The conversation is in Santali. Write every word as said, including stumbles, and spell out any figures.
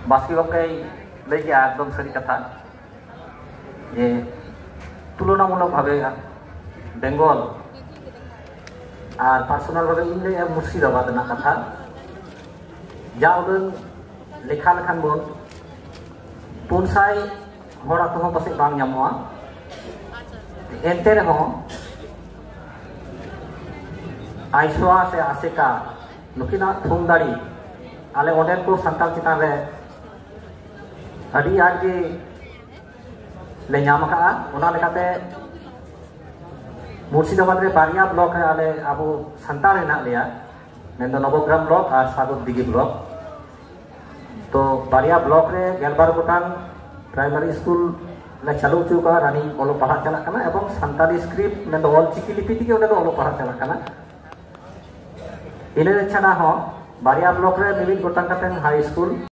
ᱵᱟᱥᱠᱮ ᱜᱚᱢᱠᱮᱭ ᱞᱟᱹᱭ ᱠᱮᱜᱼᱟ ᱮᱠᱫᱚᱢ ᱥᱟᱹᱨᱤ ᱠᱟᱛᱷᱟ, ᱡᱮ ᱛᱩᱞᱚᱱᱟᱢᱩᱞᱚᱠ ᱵᱷᱟᱵᱮ ᱵᱮᱝᱜᱚᱞ ᱟᱨ ᱯᱟᱨᱥᱚᱱᱟᱞ ᱵᱷᱟᱵᱮ ᱤᱧ ᱞᱟᱹᱭᱟ ᱢᱩᱨᱥᱤᱫᱟᱵᱟᱫᱽ ᱨᱮᱱᱟᱜ ᱠᱟᱛᱷᱟ᱾ ᱡᱟ ᱩᱰᱟᱹᱝ ᱞᱮᱠᱷᱟ ᱞᱮᱠᱷᱟᱱ ᱵᱚᱱ ᱯᱩᱱ ᱥᱟᱭ ᱦᱚᱲ ᱟᱛᱳ ᱦᱚᱸ ᱯᱟᱥᱮᱡ ᱵᱟᱝ ᱧᱟᱢᱚᱜᱼᱟ᱾ ᱮᱱᱛᱮ ᱨᱮᱦᱚᱸ ᱟᱭᱥᱚᱣᱟ ᱥᱮ ᱟᱥᱮᱠᱟ ᱱᱩᱠᱤᱱᱟᱜ ᱛᱷᱩᱢ ᱫᱟᱲᱮ ᱟᱞᱮ ᱚᱸᱰᱮᱱ ᱠᱚ ᱥᱟᱱᱛᱟᱲ ᱪᱮᱛᱟᱱ ᱨᱮ ᱟᱹᱰᱤ ᱟᱸᱴ ᱜᱮ ᱞᱮ ᱧᱟᱢ ᱟᱠᱟᱫᱼᱟ᱾ ᱚᱱᱟ ᱞᱮᱠᱟᱛᱮ ᱢᱩᱨᱥᱤᱫᱟᱵᱟᱫᱽ ᱨᱮ ᱵᱟᱨᱭᱟ ᱵᱞᱚᱠ ᱨᱮ ᱟᱞᱮ ᱟᱵᱚ ᱥᱟᱱᱛᱟᱲ ᱦᱮᱱᱟᱜ ᱞᱮᱭᱟ, ᱢᱮᱱᱫᱚ ᱱᱚᱵᱚᱜᱨᱟᱢ ᱵᱞᱚᱠ ᱟᱨ ᱥᱟᱜᱚᱨ ᱫᱤᱜᱷᱤ ᱵᱞᱚᱠ᱾ ᱛᱚ ᱵᱟᱨᱭᱟ ᱵᱞᱚᱠ ᱨᱮ ᱜᱮᱞᱵᱟᱨ ᱜᱚᱴᱟᱝ ᱯᱨᱟᱭᱢᱟᱨᱤ ᱥᱠᱩᱞ ᱞᱮ ᱪᱟᱹᱞᱩ ᱦᱚᱪᱚ ᱟᱠᱟᱫᱼᱟ, ᱨᱟᱱᱤᱝ ᱚᱞᱚᱜ ᱯᱟᱲᱦᱟᱜ ᱪᱟᱞᱟᱜ ᱠᱟᱱᱟ ᱮᱵᱚᱝ ᱥᱟᱱᱛᱟᱲᱤ ᱥᱠᱨᱤᱯᱴ ᱢᱮᱱᱫᱚ ᱚᱞ ᱪᱤᱠᱤ ᱞᱤᱯᱤ ᱛᱮᱜᱮ ᱚᱸᱰᱮ ᱫᱚ ᱚᱞᱚᱜ ᱯᱟᱲᱦᱟᱜ ᱪᱟᱞᱟᱜ ᱠᱟᱱᱟ᱾ ᱤᱱᱟᱹ ᱪᱷᱟᱰᱟ ᱦᱚᱸ ᱵᱟᱨᱭᱟ ᱵᱞᱚᱠ ᱨᱮ ᱢᱤᱢᱤᱫ ᱜᱚᱴᱟᱝ ᱠᱟᱛᱮ ᱦᱟᱭ ᱥᱠᱩᱞ